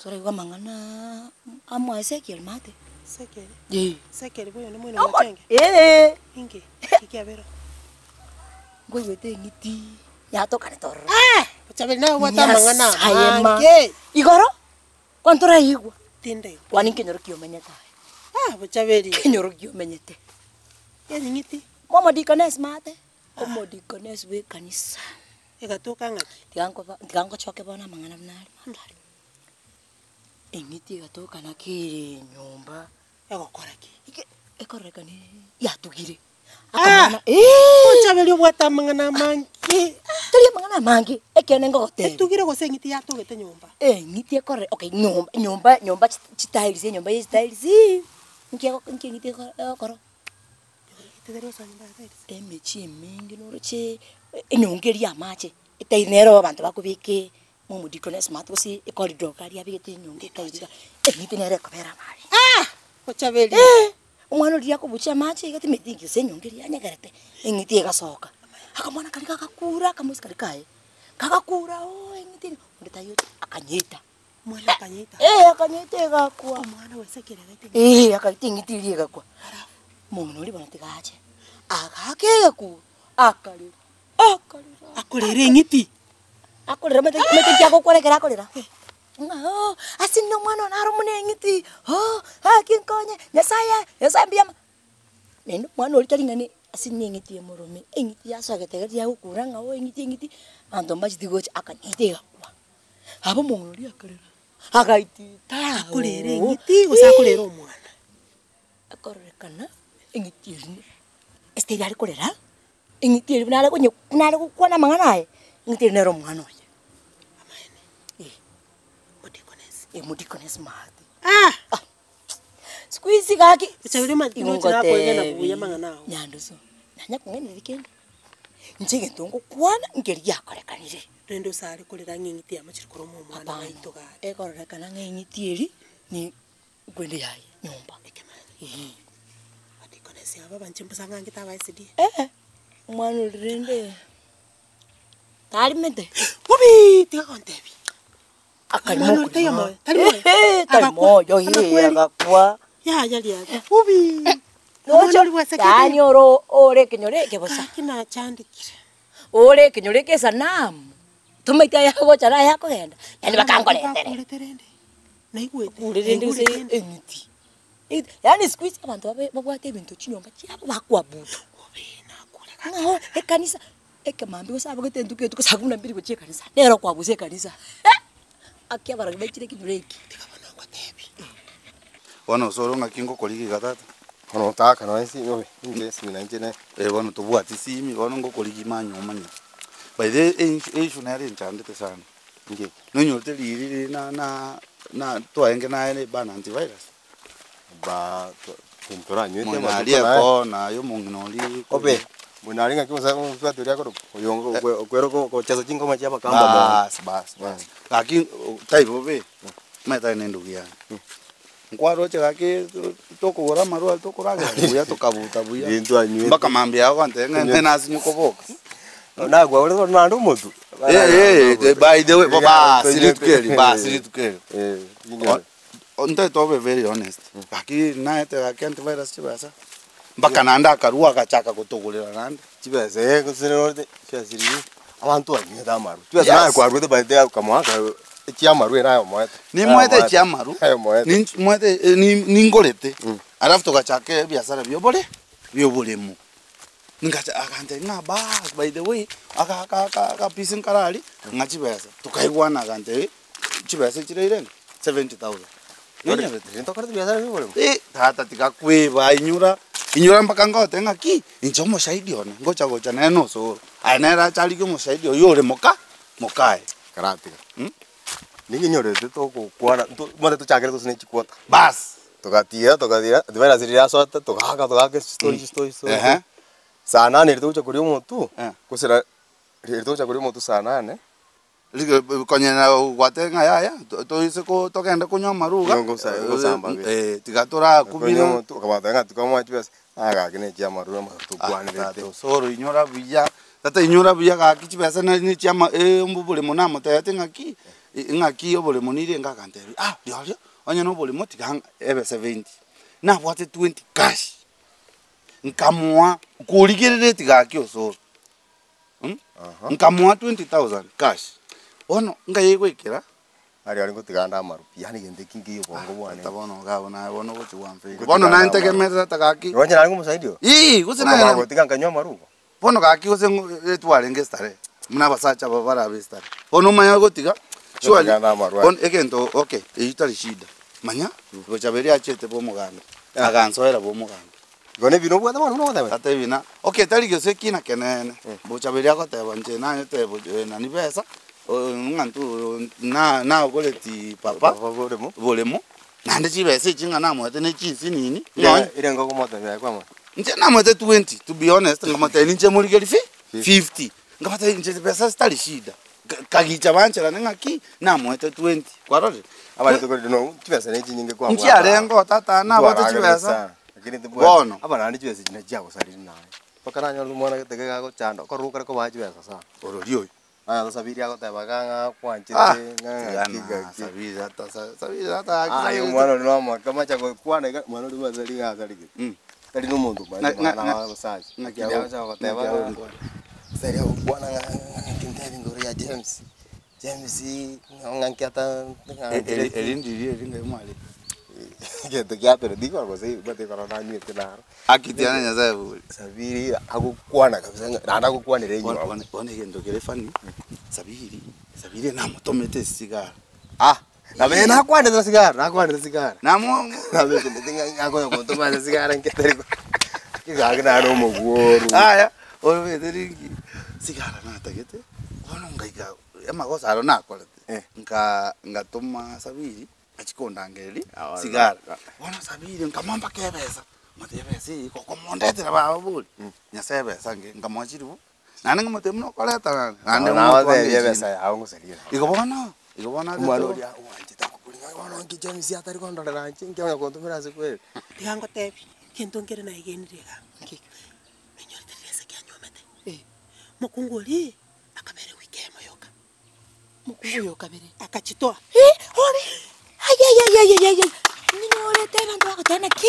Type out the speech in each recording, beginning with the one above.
Toraigwa amang'anaa amo Ezekiel maate. Ezekiel? Eh. Ezekiel boyo nomwene omwachenge? Eeh. Inki? Ki kiabera? Nkoigwete eng'iti yatokanete ororo. Ah! Bochaberi naye obwate amang'ana Nyasaye ma. amange. Igoro, kwani toraigwa? Tindaigwa. Kwani nkenyoro ki omenyete aye? Ah, Bochaberi. Kenyoro ki omenyete? Eng'iti. Omodikonesi maate, omodikonesi bwa ekanisa. Egatoka ng'aki? Tiga nkoba tiga ngochoke bono amang'ana buna are maate aria. Eng'iti egatoka naki ere nyomba. Egokora ki? Eke ekororekana yatugire. Ah! Akamwana eeh. Bochaberi obwate amang'ana amange. Tari amang'ana amange, ekeene ngogotebia. Etugire gose eng'iti yatogete nyomba? Eng'iti ekorore okay nyomba nyomba nyomba chitiles enyomba ya chitiles nki ego nki eng'iti ego egokora? Emechie emenge noroche enyongo eria ya amache, etairi nero abanto bakobeka momodiko ne smart gose ecorridor iga aria abegete enyongo etairi iga, eng'iti nere ekobera amache. Ah! Bochaberi. Eh! Omwana oria akobucha amache iga timanyeti inki gose enyongo eria yanyegerete, eng'iti egasoka. Akamwana karia gagakura akamoisia karia kaye, kagakura ooh eng'iti eye, onde taiyo akanyeita. Omwana akanyeita. Eh, akanyeita egakwa. Omwana gose ekero agaita eng'iti. Eh, akaita eng'iti eria egakwa. Omong'ina oria bono tiga ache, agaaka egekuro, akarera, akarera. Akorera eng'iti. Akorera omanyete omanyete nki agokwana ekero akorera? Ng'a ooh, ase inwe omwana one aro buna eng'iti, ooh, gaki nkonye, Nyasaye, Nyasaye mbuya mono. Naende omwana oria tari ng'a ne ase inwe eng'iti emorome, eng'iti yasogete iga riagokura ng'a ooh eng'iti eng'iti, abanto mbacheti gocha, akanyeita egakwa. Aba omong'ina oria akarera, agaitita Akorera eng'iti gose akorera omwana? Akororekana eng'iti eria esitari are korera, eng'iti eria buna are konye buna are gokwana amang'ana aye, eng'iti eria nere omwana oye. Amaene? Eh. Omodikonesi. Eh, omodikonesi maate. Ah! Siku hizi gaki, Echaberi omanyete nochi nakoegena buya amang'ana ao. Nyandusu, nanya kong'ainereria kende. Inche egento ngokwana nkeri giakorekanire. Rende osare korera ng'a eng'iti yamochire koroma omwana Hapana, oito gaki. ekororekana ng'a eng'iti eri ni kwende yaye nyomba. Ekemani. Eeh. Abadikonesi aba abanche mbosa ng'angete aba SDA. Eh, omwana oria rende tarimete. Bobi! Tiga gontebia. Akarima Omwana oria taiyo okorima. moyo, tari moyo. Eeh, tari Agakwa, moyo ee, amakweri. agakwa. Yaya riaria. Bobi! Nocha Omwana oria bwasegete. yaani oro ore ekenyoro eke bosa. Gaki nachandekire. Ore ekenyoro eke esanamu, tomaeti aya agocha na aya akogenda, yaani bakangoretere. Bakorete rende, naigwete, Bakure rende naigure gose kende. eng'iti. Eng'iti, yaani siku hizi abanto babe babwate ebinto chinyomba chiabo bakoabudu. Bobe nakure gaki. Ng'a oh ekanisa, ekemambia gose abagete entuko etuko saa kumi na mbili gochia ekanisa, nere okoabusa ekanisa, aki abaragori baichire ekenyoro eke. Tiga bono ngotebi. Bono osoro ng'aki ngokorigia iga tata? Bono otaka nonya esimi obe, inche esimi nainche ne. Eh bono tobwati simi, bono ngokorigia manya omanyete. By the way, e issue issue nere enchandete sana. Inki? Nonyorete riri riri na na na twaenge naye na ebana antivirus. Ba to ntoranywete Moino amatuko aria naye. ekona aye omong'ina oria Obe, buna aria ng'aki gose omosubati oria akorokwa, oyo okwe okwere gochesa chingoma chia abakamba mono. Baas baas baas. Lakini taibo bobe, omanyete aye na endugu yane. Nkwaroche gaki tokogora amarwa tokoragera buya tokabuta buya Ebinto anywete. mpaka mambia yao gontebia ng'a nte nasinye koboka. Nagwa ore bono naende omotu. Eh eh by the way bo baasi rituko eri baasi rituko eri. Eh, rinyore. Ntaete obe very honest, gaki naete gaki antivirus chibesa, mpaka naende akarwa agachaka gotogorera naende. Chibesa eh gose rore chibesa riria, abanto banywete amarwa. Chibesa naye kwarwete by the way okamoaka echiamarwa ere aye omoete. Nimoete echiamaru, Aye omoete. ninch moete ni ningorete, alafu togachaka ebiasara bia obore bia oboremo. Ngacha agantebia ng'a baas by the way, aka aka aka akapisi nkare aria, ng'a chibesa, tokaigwana agantebia chibesa chire irenga? 70,000. Nonyorete? Rende tokorete biasara bia oboremo. Eh, tata tiga kweba inyora, inyora mpaka ngoteba ng'aki, inche omoshahidi one, ngocha gocha nere na osoro, aye nere ache arigie omoshahidi oywo ore moka, mokaye. Karatiga. Ninginyorete togokwana nto omanyete tochakere gose ne chikwota. Baas. Togatiira togatiira antivirus riria yasoete togaaka togaaka chistory chistory chistory. Ehe. Saa nane riria togocha koria omotu, Eh. gose ra riria togocha koria omotu saa nane. Konya gwatebire ng'a yaya, toise ko togende konywa amarwa iga, Ngosamba be. eh, tiga torakubire. Konya omotu okabatebia ng'a tikamoa chibesa, ah gaki ne chiamarwa amato tokwanerete. Tata osoro inyora buya, tata inyora buya gaki chibesa ne ne chiama oboremo namotebetie ng'aki, Ng'aki oboremo nire enga agantebia, ah rirorio onye na oboremo tiga ng'a ebe 70. Nabwate 20 cash, nkamoa korigereretie gaki osoro nkamoa 20,000 cash. Bono nkai egoikera. Aria aria ngotiga ande amaru pi, yaani gento eki nkiya obongo bwane. Tata bono iga abwo naye bono ogochi gwanfairia. Ngotiga Bono ande naye amaru. ntegemerete tata gaki. Igo inche nare ngomosaidi oo? Ii, gose naye Okamanya gotiga nkanywa amaru igo? Bono gaki gose ng'o etwarenge starehe, buna abasacha aba barabe estarehe. Bono omanye gotiga, surely, Gotiga namarwa. bono egento okay, eyio tari shida, manya, Bochaberi achete bwa omogambi, agansoera bwa omogambi. Igo na ebina obwate bono buna ogoteba? Tata ebina, okay tari gose ekina kenene, Bochaberi agoteba inche nanyete nani besa, ng'a intwe na nagoreti papa, Papa boremo. boremo, naende chibesa echi ng'a namoete ne chinsinini, nonye. Ere ere ngogomotebia aye kwamanya. Inche namoete 20 to be honest, nkamotebia ninche morigerie fi 50, nkabatebia inche chibesa zitari shida, kagicha bancherane ng'aki, namoete 20, kwarorire? Abarete korende no chibesa ne chinyinge kwabwate Nchiarenge oo tata nabwate chibesa, bono. Aba naende chibesa echi nachi chiagosarire naye, mpaka nanyora omwana gete gagochanda, okorora okare kobaa chibesa sana. Orori oyo. Naye Sabiri agoteba iga ng'a Ah, akwanchete ng'a ng'aki tigana ng'aki. Sabiri ata sa- Sabiri ata gaki Aye Sabiri omwana oria nomoke amache gokwana iga, mwana oria bwasarire iga asarigete. Tari na omonto Na- omanyete na- mang'ana na- abasacha. ng'aki Lakini ago- agocha goteba ng'aki ng'a agokwana. Sabiri agokwana ng'a ng'aki ntebi igoro ya James, James ng'a ng'aki ata E- eri eri ndiri eri ngai mware. Egento giatore ndigoro gose mbwate ekero nanywete naro. Akitiana Nyasaye bori. Sabiri agokwana kabisa ng'a naende agokwanera Bono enyomba. bono bono egento kere funny, Sabiri, Sabiri namotomete esigara. Ah, nabo ere nakwanete sigara, nakwanete sigara. Namo Nabekenete ng'a akonya kontoma ase sigara nke tari ko gaki nare omogworu. Aya, orobete rinki, sigara natagete, bono ngaika amagoso aro nakorete, nka ngatoma Sabiri. Achia kondangereria sigara. Bono Sabiri nkamoa mpaka ebesa, nkamotebia ebesa eye gokomondetera baba bori, Nyasaye ebesa nge, nkamoa chiribu, naende nkamotebia buna okoreta naende, naende Nabatebi ng'otware ebesa echinde. yao ngosaria naro. Igo bono, igo bono ase Omwana to oria oanchete agokori ng'a bono inki James atari kondorera inche inki onya kontomera ase kweri. Tiga ngotebie, egento nkere naegenire igaa, nainyorete riria ase kianywomete, mokungu oria akabera ewiki eyemo yoka. Mokungu oyo okabere. Akachitoa. Eh, ore! Ayayayayayayay! Ninyorete abanto bagoteba naki?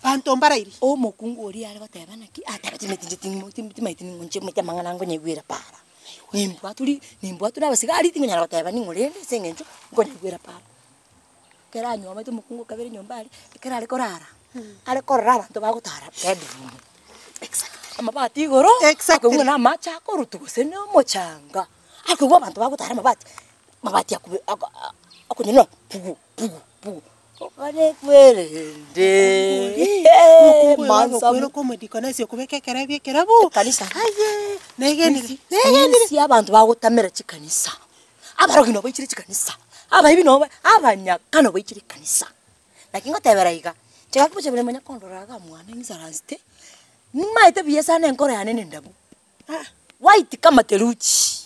Banto mbarairi. Omokungu oria are goteba naki, ateba timeti inche timo timaeti ning'o inche omanyete amang'ana nkonyaigwera para. Nimbwatu ri nimbwatu na abasigari tingonyara goteba ning'o rende ase eng'encho nkonyaigwera para. Ekero anywomete omokungu okabere nyomba aria, ekero are korara, are korora abanto bagotara bedroom. Amabati igoro, akoigwa na amache akorutwa gose na omochanga, akoigwa abanto bagotara amabati, amabati akube ako akonyora pugu pugu pugu, okare kwerende mansa Omokungu oyo komodikonesi okobeka ekerebi ekerabu, Ekanisa. aye, negenire, negenire. Ase abanto bagotamera chikanisa, abarogi nabo baichire chikanisa, abaibi nabo abanyaka nabo baichire ekanisa. Naki ngotebera iga, inche gaki bocha buna manya kondora iga mwane ng'isaransete, nimaete buya sana enkoro yane na endabu, white kama theluji,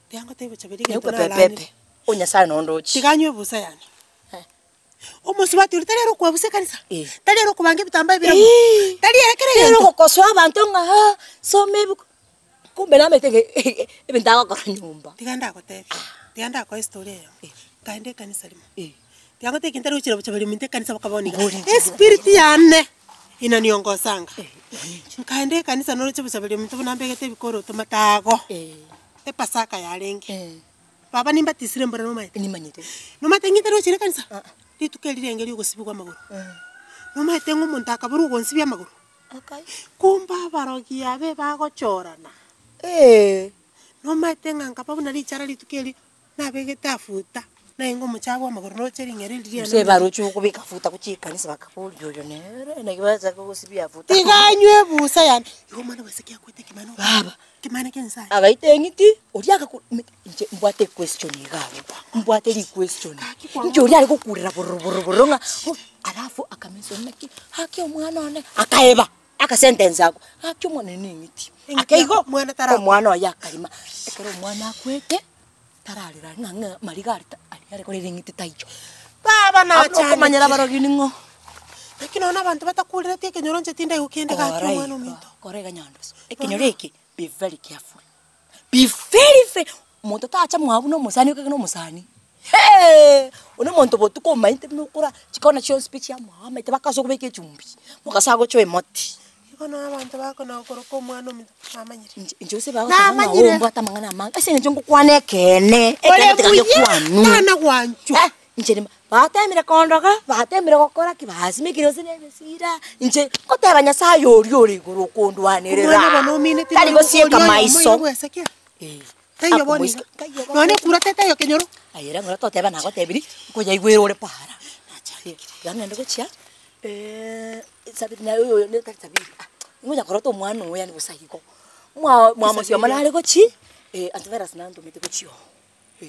Tiga ngotebie bocha buna egento nyeupe naranire. pepepe, o Nyasaye nondoche. Tiga anywe ebusa yane. Omosubati oria tari ere okwabusa ekanisa? Eh. Tari ere okobanga ebitambaa ebirabu? Tari ere kera Ere egento? ogokosoa abanto ng'a aa, soma ebuku, kumbe namanyete ng'a ebinto agokora nyomba. Tiga ndagotebie, tiga ndakoe estory eyemo, nkaenda ekanisa rimo, Eh. tiga ngotebie ekio ntari gochira gocha bari ominto ekanisa boka bono iga, Mbori inche espirit yane inaniongosanga. Eh, bono inche. Nkaenda ekanisa noroche bocha bari ominto buna mbegete ebikoroto matago, Eh. epasaka yarenge. Eh. Baba nimbatisire mbora nomaete? Nimanyete. Nomaete ng'ite roche ekanisa? Rituko eri riaenge riogosibigwa amagoro. Nomaete ng'a omonto akaborwa ogonsibia amagoro? Okay. Kumbe abarogi abe bagochorana. Eeh. Nomaete ng'a nkaba buna richara rituko eri, nabegete afuta, naenge omochabu amagoro roche ring'ere riria Gose baroche okobeka afuta gochia ekanisa bakaboria oyo nere naki bacha kogosibia afuta. Tiga anywe ebusa yane. Igo omwana bw'esegi akwete ekemani Baba. Ekemani kia Nyasaye. Agaita eng'iti, oria agaku me inche mbwate equestion iga abwo, mbwate riquestion. Inche oria are gokurera bororo bororo bororo ng'a oh, alafu akamention naki, haki omwana one, akaeba akasentence ako, haki omwana one na eng'iti. Eng'iti Ake igo, omwana tarakwa. omwana oye akarima, ekero omwana akwete, tararera ng'a ng'a mariga aria ta aria are korera eng'iti taiyo. Baba Abwo okomanyera nachandekire. abarogi ning'o? Lakini nonya abanto batakurereti ekenyoro inche tindai gokende gaki Kora omwana iga, ominto. kora iga nyandusu, ekenyoro eke. Be very careful, be very very, omonto tacha mwabo na omosani okage na omosani. Hee! One omonto botuko omaete buna okora chikona chionsi pi chiamoa amaete mpaka ase okobeka echumbi, mogaso agochoa emoti. Igo noo abanto bakona gokoroka omwana ominto namanyire. Inche inche gose bagoteba ng'a Namanyire. oo mbwate amang'ana amange, ase eng'encho ngokwana ekeene, Ore ekeene tiga buya, gekwanwe. tana gwanchwa. Eh, inche nima batemire kondoga, batemire gokora ki, basimekire gose na emesira, inche ngoteba Nyasaye oria ore igoro okondwanerera, Omwana bono omineti tari noro gosieka oria oyomo maiso. iga bwesekia. Eh, Taiyo bono iga. akomoiseke, nkaiyo Nonya bono. ekura tetaiyo kenyoro. Aye ere ng'ora toteba nagotebirie, nkoyaigwera ore para. Iga ng'ende gochia sabiri naye oyo oyo tari sabiri ah, ngonya korota omwana oyo yaani bosa igo. Mwa mwamosioma nare gochi, antivirus nantomete gochia oo, eh.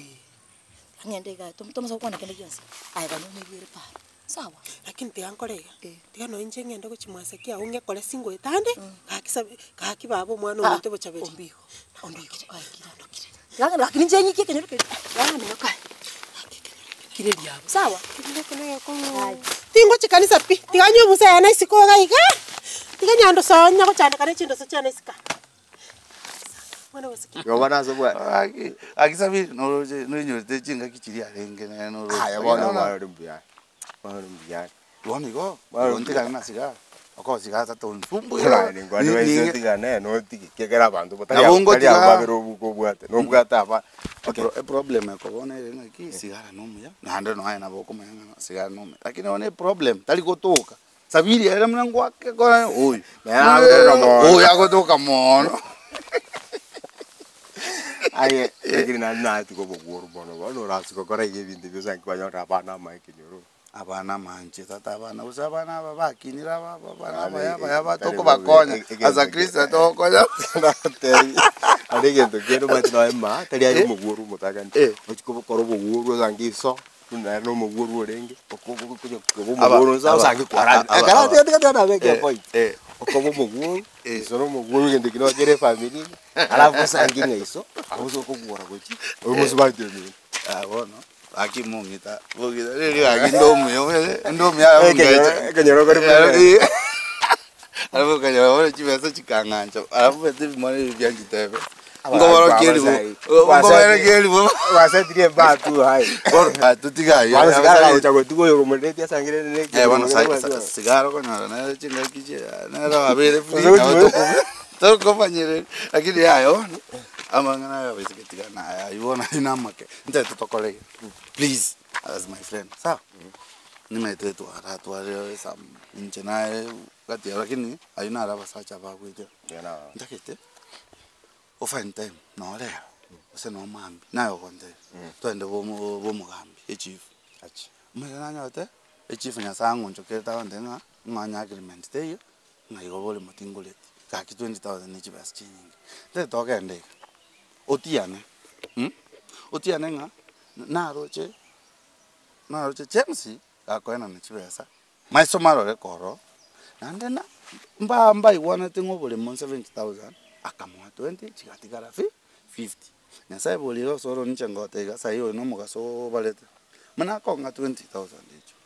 Iga ng'ende igaa tomasa gokwana kende gionsi, aye ganya omoigwere para, sawa. Lakini tiga nkore iga, tiga nonye inche ng'ende gochia mwaseki agwo ng'ekore singo etande, gaki sabi gaki baba omwana ominto bochaberi. Ombigo, ombigo, aye kira. Tiga ng'ende gaki ninche ng'ike ekenyoro keria, tiga ng'aminyoke aye. Kire riabo, sawa. Tingochi kanisa pi, tiga nywe ebusa yane isiko iga iga, tiga nyandosa onya gochandeka ne chindoso chiane isiko aa. Mwana gose ki? Igo bono ase bwa Gaki, gaki Sabiri noroche noinyorete chingaki chiria arenge nere noroche. Aye bono omwana ore mbuya, omwana ore mbuya. Bono igo, Bono igo ntigane na sigara, okoba sigara tata Ni- ni- otigane notige ekiagera abanto Nabo tari ngotiga- abo babere obuko obwate, nobwate aba okay. Eproblem ekoba bono ere ng'aki, sigara na omuya, naende nonya nabo okomanya ng'a sigara na omuya, lakini bono eproblem tari gotoka, sabiri ere buna ngoake kore oyo, Naye agotoka mono. oyo agotoka mono. Aye lakini naende naye obogworu mono bono orase gokora iga ebinto ebio ase kwanyora abana amaye ekenyoro. Abana amanche tata abana gose abana aba bakinire aba aba abana Yaani, abaya abaya aba tari tokobakonya bobe, egento as a ke- Christian togokonya Nagotebi, ande egento kende omanyete noe maa, tari aye Eh. omogworu omotang'ani, Eh. ochia kobokora obogworu osange iso, buna nere na omogworu orenge, okobokonya koba Aba- omogworu nsa aba- osange kwararire. aba- Ekero aba- tiga tiga tiga nabeke Eh, epoint. eh. Okoba omogworu, Eh. iso na omogworu egento ekio nabo kere efamiri ime, alafu osange ng'a iso, abwo ase okogwora gochia, omosubati omino. Ah bono. Gaki mong'ita, mong'ita riri gaki inde omuya omanyete, inde omuya alafu Ekenyoro ngecha. ekenyoro kore buna Alafu okanyora bono chibesa chikang'ancha, alafu omanyete ebimwana ebi bianchete ebesa. Nkoborokia eribu, nkoborokia eribu. Gwasetirie ebaa tu hai. Bono ah totige aywo. Bono sigara agocha gotuga oyo okomoreti asangire ne Eh bono sa sa sigara okonyora nere chingaki chie nere abeire free nabo tokobu tokomanyereria lakini yaya bono, amang'ana aya abaiseke tiga naye aywo bono aywo namake. Ntaete tokore iga, please as my friend, sawa? Nimaete twaratwarire some inche naye gati yabo lakini aywo naro abasacha bagoetera. Ntagete o find time noo rero gose noo mambia naye ogontebia twende bomo bomogambi echief. Omanyete nanyorete echief nyasaye ang'onchokerete agontebia ng'a ng'a onye agreement teiyo ng'a igo bore motingoreti gaki 20,000 ne chibesa chinyinge. Ntagete togende iga, otiane otiane ng'a naroche naroche James gakoenana chibesa maiso marore koroo, naende na mba mbaigwanete ng'a oboremo 70,000 akamoa 20 chigatigara fi 50. Nyasaye bori iga osoro inche ngoteba iga saii oyo na omogaso obarete, buna akong'a 20,000 echio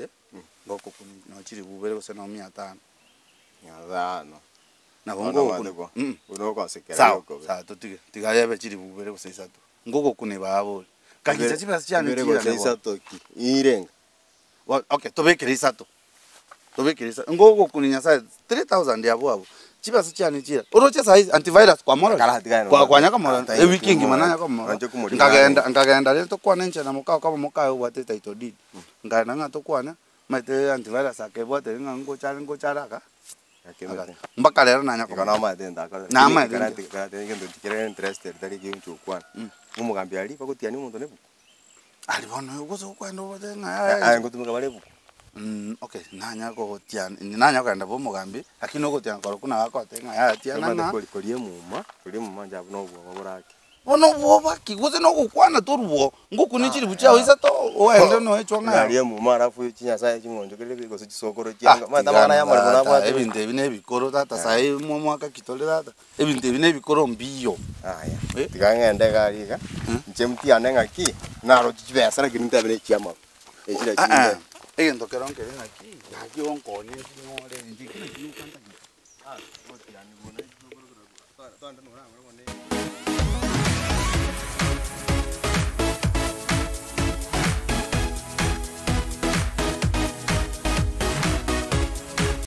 eh, ngokokuna nonye chiribu ibere gose nonye mia tano. Mia tano. Nabo Bono ngokuna omanyete buna ogosekera sawa okobe. sawa totige, tiga yebe chiribu ibere gose isato, ngogokuna ebaa bori, kagicha chibesa chiane Ibere gose chiirane bono. isato ki, irenga. Bo okay tobekere isato, tobekere isato, ngogokuna nyasaye 3000 abwo abwo, chibesa chiane chira, oroche sahizi antivirus kwamorora? Akaratiga Kwa kwanya komorora, Ataiyo ewiki engima kumorora. nanya komorora, Anche komorora. nkagenda nkagenda rende tokwane inche na mokao kaba mokaye obwate etitle deed, nkaenda ng'a tokwane, omanyete antivirus akebwate ng'a ngochare ngochare aka, Akemete. mpaka rero nanya Igo komorora. namanyete ntakora. Namanyete inche. Karate egento tikere interested tari egencho okwana. Omogambi aria bagotiania omonto na ebuku. Aria bono gose okoenda obote ng'a Aye yaya. ngotumeka bare ebuku. Okay, nanya kogotiana nanya kogenda bwa omogambi, lakini ogotiana korokwo nabo akogotebia ng'a yaya tiana Omanyete ng'a. kori koria emuma, koria emuma inche abwo na obwoba borake. Bono obwoba ki? Gose na ogokwana torobwo, ngokuna chiribu chiago isato oende noe chwang'a yao. Naria emuma alafu chinyasaye ching'onchokerere gose chisokoro Ah, chianga, omanyete tiga amang'ana ya amaremo tata, nabwate. ebinto ebi na ebikoro tata saii omwaka ki tore tata, ebinto ebi na ebikoro mbiyo. Aya, Eh. tiga ng'ende iga aria iga, inche mtiane ng'aki, naroche chibesa lakini ntebe na echiamaru, echi nachi Ah ah, nde. egento kero nkere ng'aki, gaki onkonye nchinyore inche ki naki nokantagete.